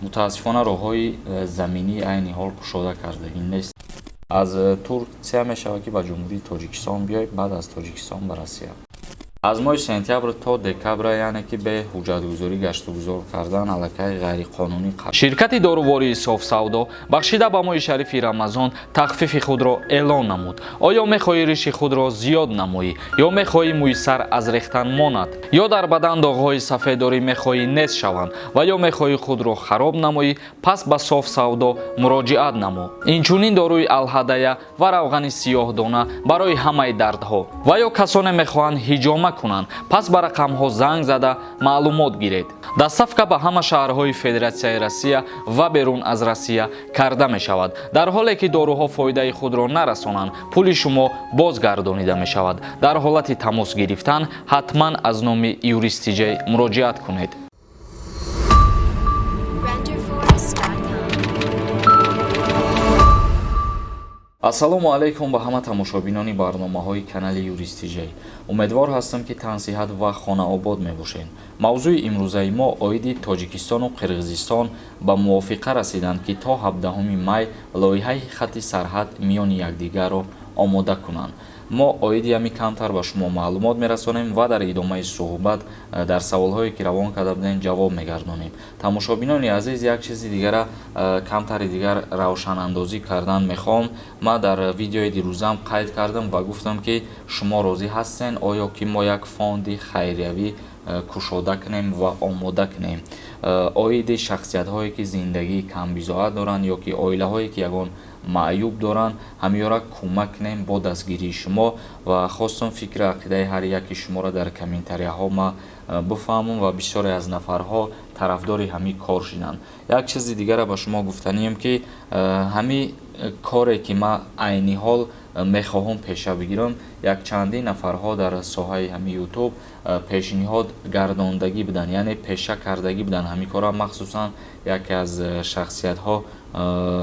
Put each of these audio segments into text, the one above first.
Мутаассифона, роҳҳои заминӣ айни ҳол кушода кардагӣ нест. Аз Турксия мешавад, ки ба Ҷумҳурии Тоҷикистон биёй, баъд аз Тоҷикистон ба Россия. Аз моҳи сентябр то декабра, яъне ки бе ҳуҷҷатгузорӣ гаштугузор кардан аллакай ғайриқонунӣ. Ширкати дорувории «Софсавдо» бахшида ба моҳи шарифи Рамазон тахфифи худро эълон намуд. Оё мехоҳӣ риши худро зиёд намоӣ ё мехоҳӣ мӯи сар аз рехтан монад, ё дар бадан доғҳои сафеддорӣ мехоҳӣ нест шаванд ва ё мехоҳӣ худро хароб намоӣ? Пас ба «Софсавдо» муроҷиат намо. Инчунин доруи алҳадая ва равғани сиёҳдона барои ҳамаи дардҳо. Ва ё касоне мехоҳанд ҳиҷома кунанд, пас ба рақамҳо занг зада маълумот гиред. Доставка ба ҳама шаҳрҳои Федератсияи Россия ва берун аз Россия карда мешавад. Дар ҳоле ки доруҳо фоидаи худро нарасонанд, пули шумо бозгардонида мешавад. Дар ҳолати тамос гирифтан ҳатман аз номи Юрист Тиҷай муроҷиат кунед. Renderforest.com. Ассалому алайкум ба ҳама тамошобинони барномаҳои канали Юрист Тиҷай. Умедвор ҳастам, ки тансиҳат ва хонаобод мебошед. Мавзӯи имрӯзаи мо оиди Тоҷикистону Қирғизистон ба мувофиқа расиданд, ки то 17 май лоиҳаи хати сарҳад миёни якдигарро омода кунанд. Мо оиди ҳами камтар ба шумо маълумот мерасонем ва дар идомаи суҳбат дар саволҳое, ки равон карда будем, ҷавоб мегардонем. Тамошобинони азиз, як чизи дигара камтари дигар равшанандозӣ кардан мехоҳам. Ман дар видеои дирӯзам қайд кардам ва гуфтам, ки шумо розӣ ҳастен, оё ки мо як фонди хайриявӣ кушода кунем ва омода кунем оиди шахсиятҳое, ки зиндагии камбизоат доранд ё ки оилаҳое, ки ягон маъюб доранд, ҳамёра кӯмак кунем бо дастгирии шумо. Ва хостам фикри ақидаи ҳар яки шуморо дар комментарияҳо ма бифаҳмам ва бисёре аз нафарҳо тарафдори ҳамин кор шуданд. Як чизи дигара ба шумо гуфтанием, ки ҳамин коре, ки ман айни ҳол мехоҳам пеша бигирам, якчандин нафарҳо дар соҳаи ҳамин Ютуб пешниҳод гардондагӣ буданд, яъне пеша кардагӣ буданд ҳамин кора. Махсусан яке аз шахсиятҳо,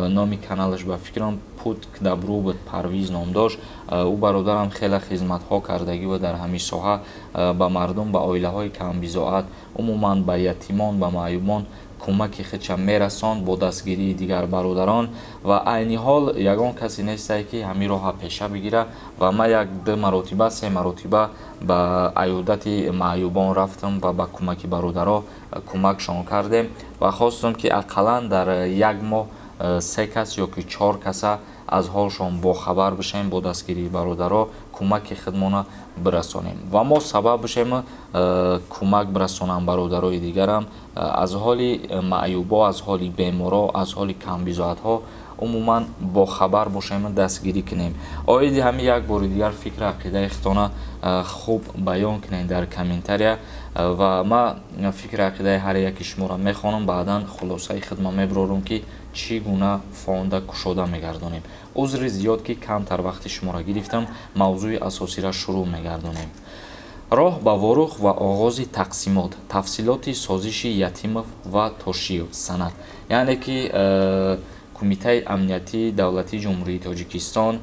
номи каналаш, ба фикрам, «Путь к добру» буд, Парвиз ном дошт. Ӯ бародарам хеле хизматҳо кардагӣ буд дар ҳамин соҳа ба мардум, ба оилаҳои камбизоат, умуман ба ятимон, ба маъюбон кӯмаки худша мерасонд бо дастгирии дигар бародарон. Ва айни ҳол ягон касе нестае, ки ҳамин роҳа пеша бигира. Ва ман як ду маротиба, се маротиба ба аёдати маъюбон рафтам ва ба кӯмаки бародаро кӯмакшон кардем ва хостам, ки ақаллан дар як моҳ се кас ё ки чор каса аз ҳолшон бохабар бишем, бо дастгирии бародаро кӯмаки худмона бирасонем ва мо сабаб бишем кӯмак бирасонам бародарои дигарам аз ҳоли маъюбо, аз ҳоли беморо, аз ҳоли камбизоатҳо умуман бохабар бошем, дастгирӣ кунем. Оиди ҳамин як бори дигар фикри ақидаи худтона хуб баён кунед дар комментария ва ман фикри ақидаи ҳар яки шуморо мехонам, баъдан хулосаи худма мебарорам, ки чӣ гуна фонда кушода мегардонем. Узри зиёд, ки камтар вақти шуморо гирифтам. Мавзӯи асосиро шурӯъ мегардонем. Роҳ ба Ворух ва оғози тақсимот. Тафсилоти созиши Ятимов ва Тошиев. Санад, яъне ки Кумитаи амниятии давлатии Ҷумҳурии Тоҷикистон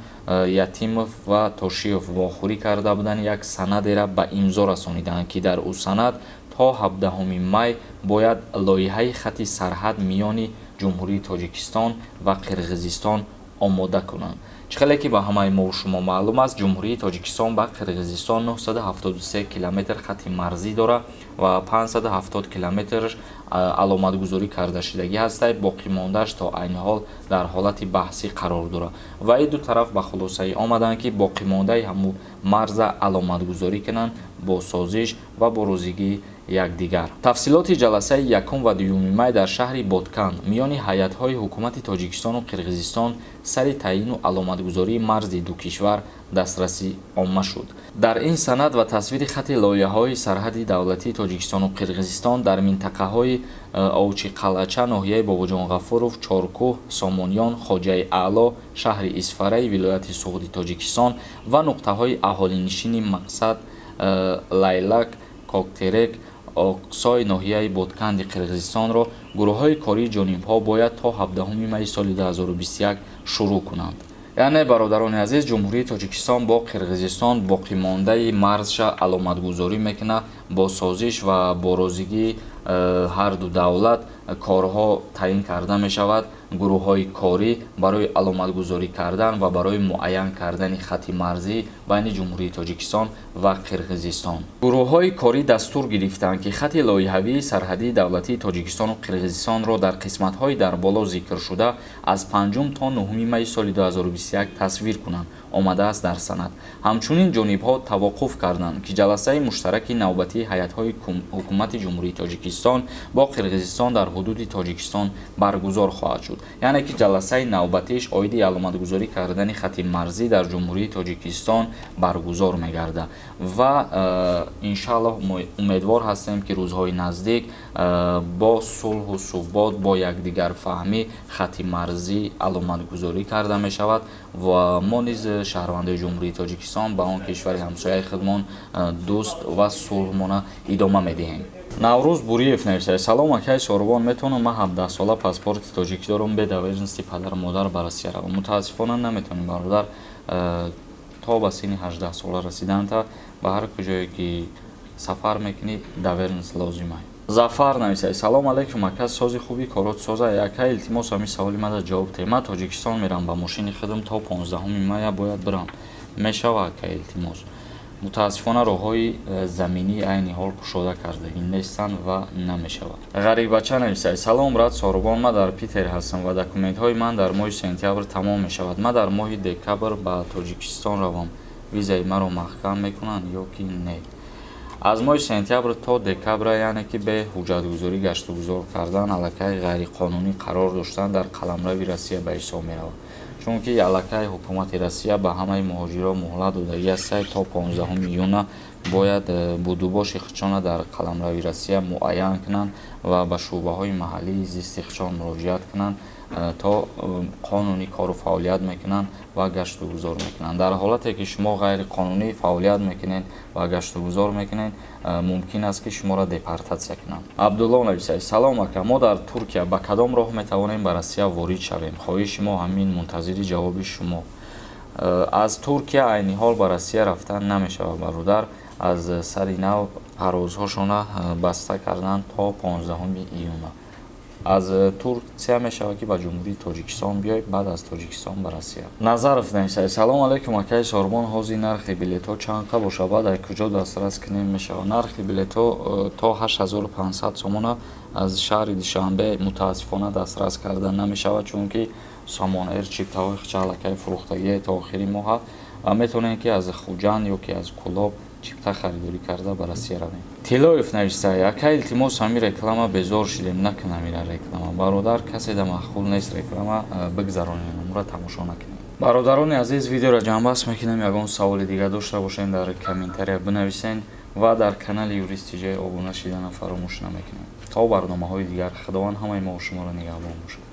Ятимов ва Тошиев вохӯрӣ карда буданд, як санадеро ба имзо расониданд, ки дар ӯ санад то 17 май бояд лоиҳаи хати сарҳад миёни Ҷумҳурии Тоҷикистон ва Қирғизистон омода кунанд. Чӣ хеле ки ба ҳамаи мову шумо маълум аст, Ҷумҳурии Тоҷикистон ба Қирғизистон 973 километр хати марзӣ дорад ва 570 километрш аломатгузорӣ карда шудагӣ ҳастад, боқимондааш то айни ҳол дар ҳолати баҳсӣ қарор дорад. Ва ин ду тараф ба хулосае омаданд, ки боқимондаи ҳамун марза аломатгузорӣ кунанд бо созиш ва бо розигии якдигар. Тафсилоти ҷаласаи 1 ва 2 май дар шаҳри Боткан миёни ҳайатҳои ҳукумати Тоҷикистону Қирғизистон сари таъйину аломатгузории марзи ду кишвар дастрасӣ омма шуд. Дар ин санад ва тасвири хати лоиҳаҳои сарҳади давлатии Тоҷикистону Қирғизистон дар минтақаҳои Овчиқалъача, ноҳияи Бобоҷон Ғафуров, Чоркӯҳ, Сомониён, Хоҷаи Аъло, шаҳри Исфараи вилояти Суғди Тоҷикистон ва нуқтаҳои аҳолинишини Мақсад, Лайлак, Коктерек, Оқсой, ноҳияи Ботканди Қирғизистонро гурӯҳҳои кории ҷонибҳо бояд то 17 майи соли 2021 шурӯъ кунанд. Яъне, бародарони азиз, Ҷумҳурии Тоҷикистон бо Қирғизистон боқимондаи марзша аломатгузорӣ мекунад. Бо созиш ва бо розигии ҳарду давлат корҳо таъин карда мешавад, гурӯҳҳои корӣ барои аломатгузорӣ кардан ва барои муайян кардани хати марзӣ байни Ҷумҳурии Тоҷикистон ва Қирғизистон. Гурӯҳҳои корӣ дастур гирифтанд, ки хати лоиҳавии сарҳадии давлатии Тоҷикистону Қирғизистонро дар қисматҳои дар боло зикршуда аз 5 то 9 майи соли 2021 тасвир кунанд, омадааст дар санад. Ҳамчунин ҷонибҳо тавоқуф карданд, ки ҷаласаи муштараки навбатии ҳайатҳои ҳукумати Ҷумҳурии Тоҷикистон бо Қирғизистон дар ҳудуди Тоҷикистон баргузор хоҳад шуд. Яъне ки ҷаласаи навбатиш оиди аломатгузорӣ кардани хати марзӣ дар Ҷумҳурии Тоҷикистон баргузор мегардад ва иншааллоҳ умедвор ҳастем, ки рӯзҳои наздик бо сулҳу субот, бо якдигарфаҳмӣ хати марзӣ аломатгузорӣ карда мешавад ва мо низ, шаҳрвандои Ҷумҳурии Тоҷикистон, ба он кишвари ҳамсояи худмон дӯст ва сулҳмона идома медиҳем. Наврӯз Буриев нависад: «Салом, акаи Сорбон, метавонам ман 17-сола паспорти тоҷикӣ дорам, бе доверенности падару модар ба Россия равам?» Мутаассифона, наметавонем, бародар. То ба синни 18-сола расиданта ба ҳар куҷое ки сафар мекунӣ, доверенность лозима. Зафар нависад: «Салом алейкум, ака, сози, хуби, корот соза. Ака, илтимос, ҳамин саволи мада ҷавоб те. Ман Тоҷикистон мерам ба мошини худам, то 15 мая бояд бирам, мешава, ака, илтимос?» Мутаассифона, роҳҳои заминӣ айни ҳол кушода кардагӣ нестанд ва намешавад. Ғарибача нависад: «Салом, брат Сорубон, ман дар Питер ҳастам ва документҳои ман дар моҳи сентябр тамом мешавад. Ман дар моҳи декабр ба Тоҷикистон равам, визаи маро маҳкам мекунанд ё ки не?» Аз моҳи сентябр то декабра, яъне ки бе ҳуҷҷатгузорӣ гаштугузор кардан аллакай ғайриқонунӣ қарор доштан дар қаламрави Россия ба ҳисоб меравад, чунки аллакай ҳукумати Россия ба ҳамаи муҳоҷирон муҳлат додагӣ аст: то 15 июна бояд будубоши худшона дар қаламрави Россия муайян кунанд ва ба шӯъбаҳои маҳаллии зисти худшон муроҷиат кунанд, то қонунӣ кору фаъолият мекунанд ва гаштугузор мекунанд. Дар ҳолате ки шумо ғайриқонунӣ фаъолият мекунед ва гаштугузор мекунед, мумкин аст, ки шуморо депортатсия кунанд. Абдулло нависад: «Салом, ака, мо дар Туркия ба кадом роҳ метавонем ба Россия ворид шавем? Хоҳиши мо ҳамин, мунтазири ҷавоби шумо». Аз Туркия айни ҳол ба Россия рафтан намешавад, бародар. Аз сари нав парвозҳошона баста карданд то 15 июна. Аз Туркия мешавад, ки ба Ҷумҳурии Тоҷикистон биёй, баъд аз Тоҷикистон ба Россия. Назаров нависад: «Салом алейкум, акаи Сорбон, ҳозир нархи билетҳо чанд қа бошад, баъд аз куҷо дастрас кунем мешавад?» Нархи билетҳо то 8500 сомона аз шаҳри Душанбе мутаассифона дастрас карда намешавад, чунки Сомон Эйр чиптаҳои худша аллакай фурӯхтагие то охири моҳа ва метавонем, ки аз Хуҷанд ё ки аз Кӯлоб чипта харидорӣ карда ба Россия равем. Тилоев нависта: «Ака, илтимос, ҳами реклама безор шидем, накунам ира реклама». Бародар, касе да маъқул нест реклама, бигзаронем, умра тамошо накунем. Бародарони азиз, видеоро ҷамъбаст мекунем. Ягон саволи дига дошта бошем, дар комментария бинависен ва дар канали Юрист Тиҷай обуна шидана фаромӯш намекунем. То барномаҳои дигар, Худованд ҳамаи мо шуморо нигаҳбон бошад.